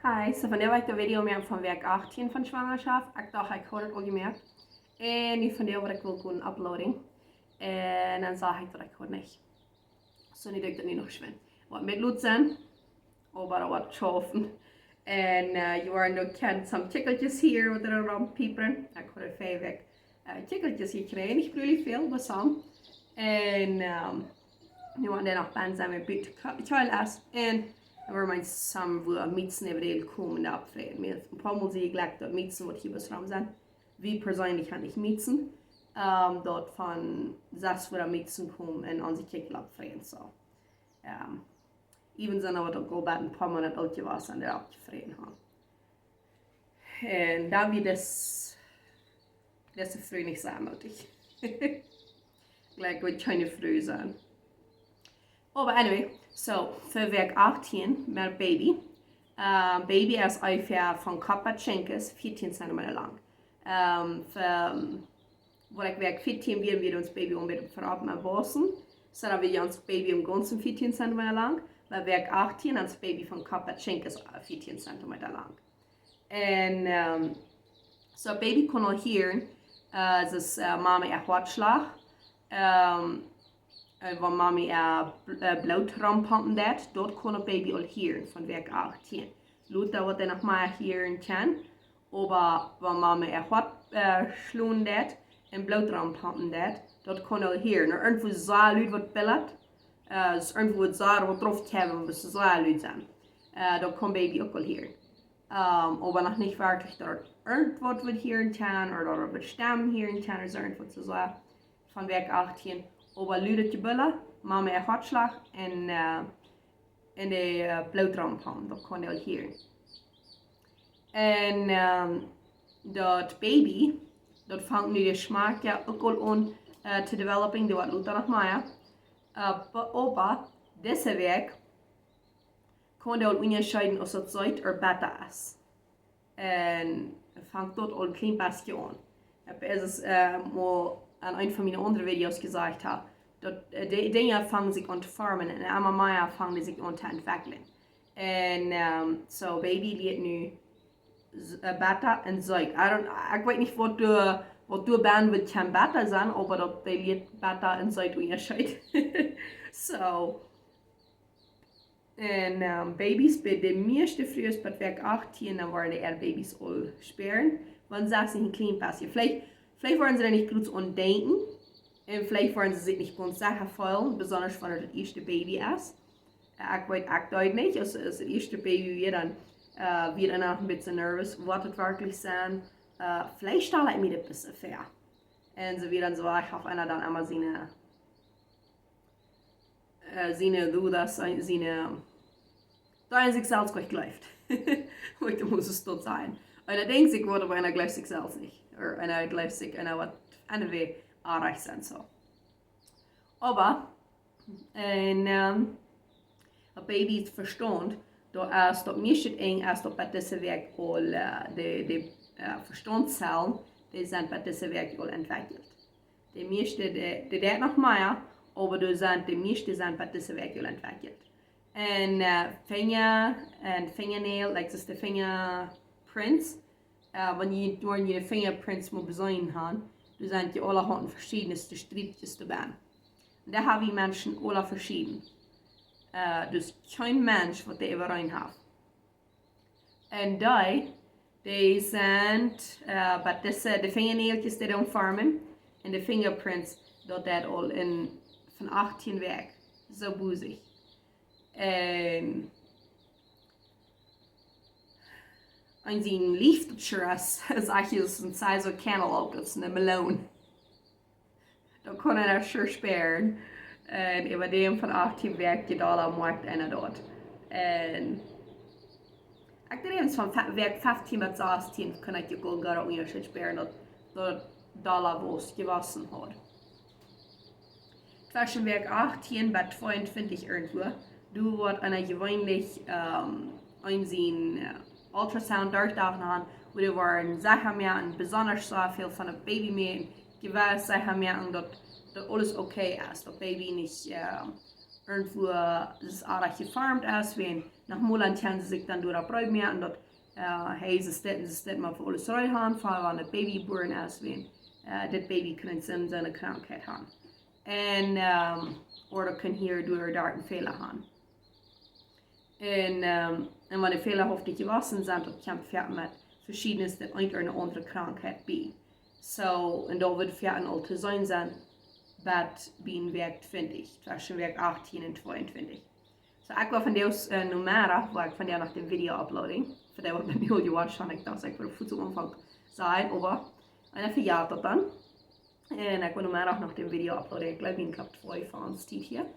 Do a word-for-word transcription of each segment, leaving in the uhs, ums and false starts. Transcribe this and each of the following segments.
Hi, so vondoag woa ekj een Video moaken von Wäakj achtieen von Schwangerschaft. Ekj docht, ekj haud et aul jemoakt. Un nu vondoag woa ekj woll gonen uploaden. Un dan sach ekj daut ekj haud nich. So, nu denkj ekj daut nu noch schwind. Waut met Lot sennen. Oba daut woat schaufen. Un, eh, jie woaren uk kjennen some Kjikjeltjes hieren waut doa rompiepren. Ekj haud vea Wäakj, eh, Kjikjeltjes jekjräajen. Nich really väl, oba some. Un, ehm, nu woaren dee noch bennen sennen met bät kjeelt es. Un dan woaren mie some wua Miesen äwa de Welt komen oppfräten. Mie, een poa Mol sie ekj jlikj daut Miesen waut hia bie rom sent. Wie perseenlich han nich Miesen, ehm, daut von sest wua Miesen komen un onse Kjikjel oppfräten, so. Ehm, even sent waut uk aul bie een poa Moonat oolt jewast un doa oppjefräten han. Un dan wia dis, dise Fru nich soo mootich. Jlikj woat kjeene Fru sennen. Oba anyway, so, fa Wäakj achtieen met Baby. Eh, Baby es onjefäa von Kopp bat Schenkes vieetieen Zentimeta lang. Ehm, fa, ehm, waut ekj Wäakj vieetieen wia, wia ons Baby onjefäa von Kopp bat Baussen. So, dan wia ons Baby em gaunzen vieetieen Zentimeta lang. Bie Wäakj achtieen es Baby von Kopp bat Schenkes, eh, vieetieen Zentimeta lang. Un, ehm, so Baby kaun aul hieren, eh, daut, eh, Mama äa Hoatschlach, ehm, eh, wan Mama äa Bl-, eh, Bloot rompompen deit, daut kaun daut Baby aul hieren von Wäakj achtieen. Lota woat hee noch mea hieren kjennen, oba wan Mama äa Hoat, eh, schlonen deit un Bloot rompompen deit, daut kaun hee aul hieren. Ooda irjentwua sea lud waut billat, eh, es irjentwua waut sea waut drauf kjemt, waut sea lud sent. Eh, daut kaun Baby uk aul hieren. Ehm, oba noch nich werkjlich daut irjentwaut woat hieren kjennen, ooda daut woat Stemmen hieren kjennen, ooda irjentwaut soo sea. Von Wäakj achtieen, oba ludet Jebulla, Mama äa Hoatschlach un, eh, un de, eh, Bloot rompompen, daut kaun hee aul hieren. Un, ehm, daut Baby, daut fangt nu de Schmakj uk aul aun, eh, to developing, daut woat lota noch mea. Eh, oba, oba, dise Wäakj kaun hee aul unjascheeden aus daut seet ooda betta es. Un fangt daut aul een kjlien bät aun. Ekj hab es, eh, mol aun eent von miene aundre Videos jesajcht, daut, eh, de Dinja fangen sikj aun to formen un emma mea fangen dee sikj aun to entwekjlen. Un, ehm, so Baby lieet nu s-, eh, betta un seet. I don't, ekj weet nich waut doa, waut doa bennen woat kjennen betta sennen, oba daut dee lieet betta un seet unjascheeden. So, un, ehm, Babys bie de mieeschte Frues bat Wäakj achtieen, dan woaren dee äare Babys aul spieren. Wan see sikj een kjlien bät, veleicht, veleicht woaren see doa nich groot aun denkjen. Un veleicht woaren see sikj nich gaunz secha feelen, besonda wan et daut ieeschte Baby es. Eh, ekj weet, ekj deed nich. Aus, aus daut ieeschte Baby wia, dan, eh, wia ekj noch een bät nervous, woat et werkjlich sennen. Eh, veleicht stal ekj mie daut bät väa. Un soo wia dan soo, ekj haud eena dan emma siene, eh, siene dudas, eh, siene, daut hee sikj selfst nich jleeft. Waut mott ekj daut sajen? Eena denkjt sikj waut, oba eena jleeft sikj selfst nich. Ooda eena jleeft sikj, eena woat, eena woat oajch sennen, so. Oba, un, ehm, daut Baby Vestaunt, daut es daut mieeschte Enj es daut bat dise Wäakj aul, eh, de, de, eh, Vestaunszellen, dee sent bat dise Wäakj aul entwekjelt. De mieeschte, dee, dee deit noch mea, oba doa sent, de mieeschte sent bat dise Wäakj aul entwekjelt. Un, eh, Finja, un Finjanail, like, daut es de fingerprints, eh, wan jie, wan jie de fingerprints mol beseenen han, doa sent je aulahaunt veschiedne Striepkjes doabennen. Un dee ha wie Menschen aula veschieden. Eh, dus kjeen Mensch waut dee äwareen haft. Un dee, dee sent, eh, bat dise, de Finjanailkjes dee dan formen, un de fingerprints, daut deit aul en, von achtieen Wäakj. Soo bosich. Un, un sien Leaf, daut es, es actually, es een size of cantaloupe, daut es eene Meloon. Daut kaun eena sure spieren. Un äwa däm von achtieen Wäakj, je dolla moakt eena daut. Un ekj denkj, von fe-, Wäakj feftieen bat sastieen kaun ekj je goot een Unjascheet spieren, daut, daut dolla waut jewossen haud. Tweschen Wäakj achtieen bat tweeuntwintich irjentwua, doa woat eena jeweenlich, ehm, een sien, eh, Ultrasound derchjedocht han, wua dee woaren secha moaken, besonda soo väl von daut Baby moaken, jeweenlich secha moaken daut, daut aules okay es, daut Baby nich, eh, irjentwua, eh, es oajch jeformt es, wan Noch mol aun kjennen see sikj dan doa opp reed moaken, daut, äh, hey, see steit, see steit mau fa aules reed han, fa wan daut Baby jebuaren es, wan, äh, daut Baby kaun soone Krankheit han. Un, ähm, ooda kaun hia doa, doa een Fäla han. Un, ähm, un wan de Fäla haft nich jewossen sent, daut kjemt foaken met veschiednes, daut eent ooda aundre Krankheit bie. So, un daut woat foaken aul to seenen sennen, bat bie Wäakj twintich, tweschen Wäakj achtieen un tweeuntwintich. So, ekj woa vondoag, äh, Nomeddach, woa ekj vondoag noch dän Video uploaden. Fa dee waut mie aul jewatcht han, ekj docht, ekj wudd fuaz aunfangen sajen, oba, un dan vejät daut dan. Un ekj woa Nomeddach noch dän Video uploaden. Ekj jleew, ekj hab twee von ons Tiet hia.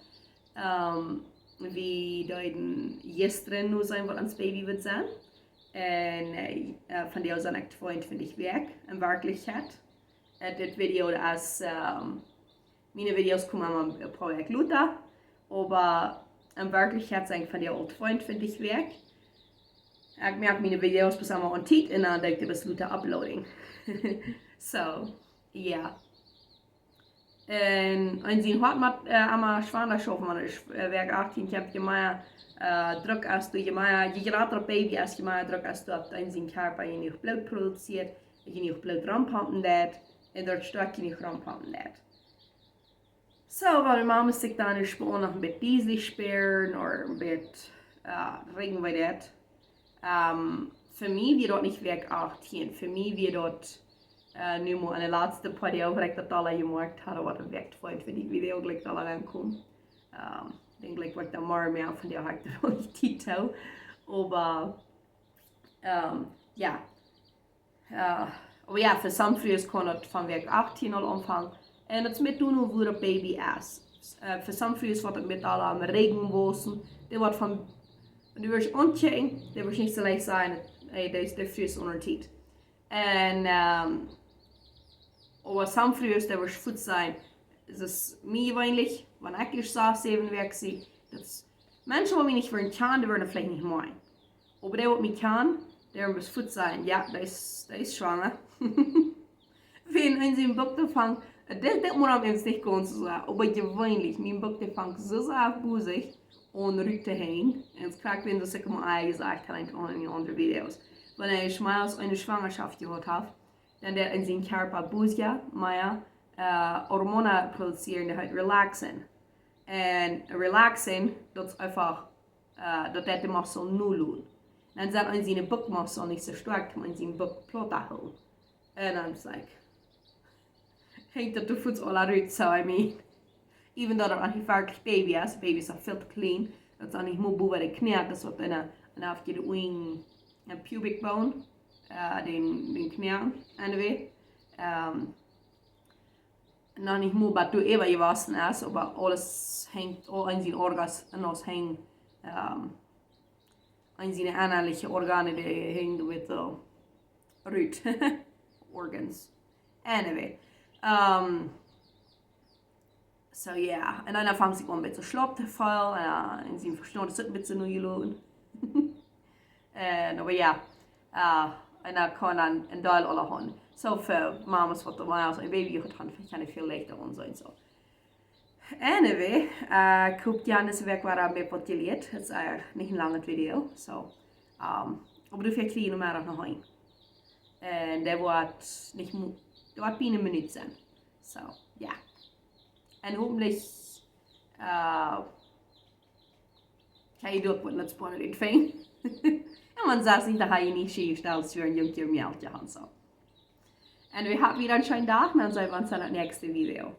Ähm, wie deeden jistren nu seenen, waut ons Baby woat sennen. Un, äh, äh, vondoag sie ekj tweeuntwintich Wäakj en Werkjlichkjeit. Äh, dit Video, daut es, ähm, miene Videos komen emma een poa Wäakj lota, oba en Werkjlichkjeit sie ekj vondoag aul tweeuntwintich Wäakj. Ekj moak miene Videos bloos emma aun Tiet un dan doo ekj dee bloos lota uploaden. So, jo. Un eena sien Hoat mott, äh, emma schwanda schaufen, wan et, äh, Wäakj achtieen kjemt, je mea, äh, Druck es doa, je mea, je jrata daut Baby es, je mea Druck es doa opp eena sien Kjarpa, je mea Bloot produzieet, je mea Bloot rompompet woat, un daut stoakj je mea rompompet woat. So, wan de Mama sikj dan ieescht mol noch een bät dieslich spieren, ooda een bät, äh, räakjnen wie daut, ähm, fa mie wia daut nich Wäakj achtieen. Fa mie wia daut, äh, nu mol en de latste poa Doag, wua ekj daut aul jemoakt haud, waut een Wäakj tweeuntwintich Video jlikj aul aunkomen. Ähm, ekj denkj, jlikj woat daut mea un mea von dee ha ekj daut aul nich Tiet too. Oba, ähm, jo. Äh, oba jo, fa some Frues kaun daut von Wäakj achtieen aul aunfangen. Un daut es met doonen, woo daut Baby es. Äh, fa some Frues woat daut met aul aum Räakjen wossen. Dee woat von, wan du woascht aunchecken, dee woascht nich soo leicht sajen, hey, dee es, dee Fru es unja Tiet. Un, ähm, oba some Frues, dee woascht fuaz sajen, daut es mie jeweenlich, wan ekj ieescht sas, säwen Wäakj sie, daut es, Menschen, waut mie nich wudden kjanen, dee wudden veleicht nich meenen. Oba dee, waut mie kjanen, dee wudden fuaz sajen, jo, dee es, dee es schwanga. Wan eena sien Buck aunfangt, dit, dit mott eena ieescht nich gaunz soo sajen, oba jeweenlich, mien Buck, dee fangt soo sea bosich aun rut to hangen. Un krakjt wan daut ekj mol aul jesajcht haud en aundre Videos. Wan eena schmals eene Schwangerschaft jehaut haft, dan deit eena sien Kjarpa bosja, mea, äh, Hormonen produzieren, dee heet Relaxin. Un Relaxin, daut es eefach, äh, daut deit de Muskel nu loten. Dan sent eena siene Buckmuskel nich soo stoakj, om eena sien Buck plaut to hoolen. Un dan es like, hangt daut doa fuaz aul rut, so, I mean, even though daut nich werkjlich Baby es, Baby es aul väl too kjlien, daut es nich mol bowa de Kjnoakjen, daut es waut eena, eena haft hia de Wing, een pubic bone, äh, dän, dän Kjnoakjen, anyway. Ähm, noch nich mol bat doa äwa jewossen es, oba aules hangt, aul eena sien Orgas, un aules hangt, ähm, eena siene innaliche Organen, dee hangen doa met de rut. Organs. Anyway. Ähm, so, jo. Un dan aunfangt sikj aun een bät schlaup to feelen, un, äh, eena sien Vestaunt es een bät nojeloten. Un, oba jo, äh, un dan kaun dan een Deel aula han. So, fa Mamas, waut doa mea aus een Baby jehaut han, kjennen väl leichta aun sennen, so. Anyway, äh, ekj hop, jie haben dise Wäakj wada een bät waut jelieet. Daut es, äh, nich een langet Video, so. Ähm, oba doafäa kjrie jie Nomeddach noch een. Un dee woat nich mo-, dee woat biena eene Minut sennen. So, jo. Un hopentlich, äh, kjenn jie doa waut met Sponen utfangen. Un wan sest nich, dan ha jie nich scheen jestalt, aus een Jung, Mejal, jo, un so. Un wie haben wada eenen scheenen Dach, un dan seenen wie ons en daut näakjste Video.